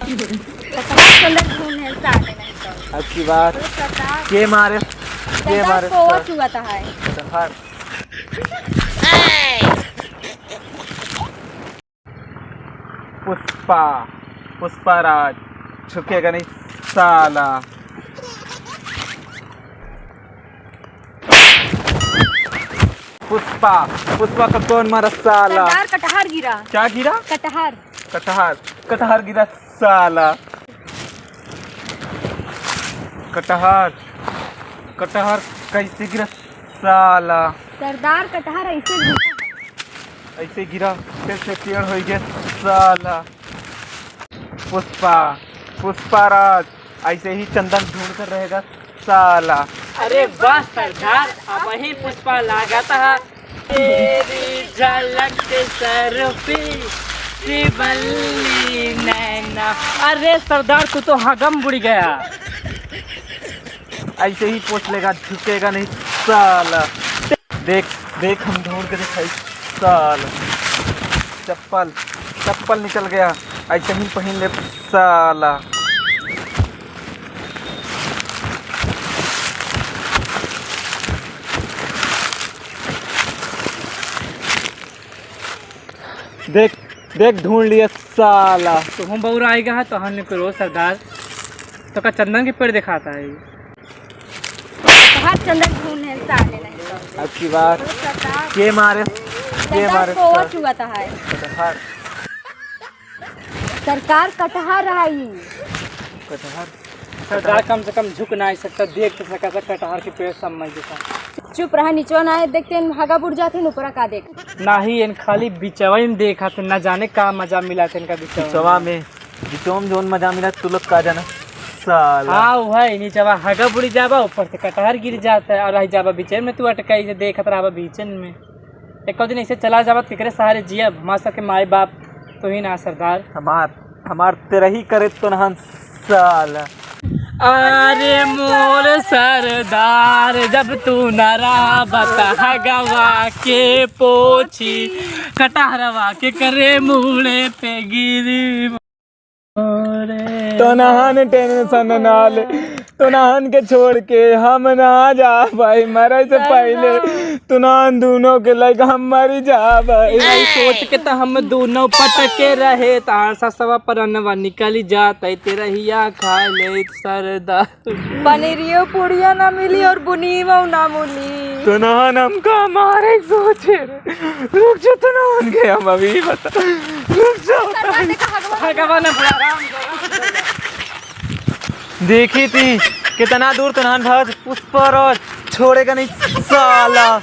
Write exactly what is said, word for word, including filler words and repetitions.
कहाँ चंदन ढूंढ है साले नहीं तो। अब की बार तो सरदार, के मारे, के सरदार मारे, कोवा सर। चुआता है। सरदार। पुष्पा, पुष्पा राज, झुकेगा नहीं साला। पुष्पा, पुष्पा का कौन मारा साला? सरदार कटहर गिरा। क्या गिरा? कटहर। कटहर, कटहर गिरा साला। कटहर, कटहर कैसे गिरा साला? सरदार कटहर ऐसे गिरा। ऐसे गिरा, फिर से पेड़ हो गया साला। पुष्पा, पुष्पा राज, ऐसे ही चंदन ढूंढ कर रहेगा साला। अरे वाह सरदार, अब वही पुष्पा लागत है। तेरी झलक से सर पे श्रीवल्ली नैना। अरे सरदार, तू तो हगम बुड़ी गया। ऐसे ही पोंछ लेगा, झुकेगा नहीं साला। देख, देख, हम ढूंढ के दिखाई साला। चप्पल, चप्पल निकल गया, ऐसे ही पहन ले साला। देख, देख, ढूंढ लिया साला। तो हम बउरा आएगा है, तो हमने करो सरदार, तो का चंदन के पेड़ दिखाता है। कहाँ चंदन ढूंढ है साले नहीं तो। अब की बार तो सरदार, के मारे, के सरदार मारे कोवा सर? चुआता है। कटहर। सरकार कटहर आई। कटहर। सरदार कम से कम झुक नहीं सकता, देख तो सका था कटहर के पेड़ सब मैं देखा। चुप रहा, निचवा ना देखते हैं, हगा बुड़ जाते हैं, ऊपरा का देख। नाही, इन खाली बिचवा में देखा थे, ना जाने का मजा मिला थे इनका बिचवा बिचवा में। में, बिचवा में जौन मजा मिला, तू लोग का जाना, साला। हाँ, वही, निचवा हगा बुड़ी जाबा, ऊपर से कटहर गिर जाता है, और रह जाबा बिचन में, तू अटकाई से देखत रहबा बिचन में। एको दिन ऐसे चला जाबा, तो केकरे सहारे जियब? हमार सबके माई बाप तो ही ना, सरदार। हमार, हमार तेरही करे तो नहन, साला। अरे मोर सरदार, जब तू न रहबा त हगवा के पोछी, कटहरवा के करे मूड़े पे गिरी मोरे। तोनहन टेंशन ना ले, तोनहन के छोड़ के हम ना जा भाई, मरे से पहिले तोनहन दूनों के लइका हम मरी जा भाई। यही सोच के त हम दूनों पटके रहे, तार ससवा परनवा निकली जात, तेरहिया खा ले सरदार। पनीरियो पुड़िया ना मिली और बुनीवो ना मिली। तोनहन हमका मारे सोचे रे। रुक जा, तोनहन के हम अभी बता। रुक जा। भगवान ने बुला। देखी थी कितना दूर तोनहन भाग, उस पर और छोड़ेगा नहीं साला।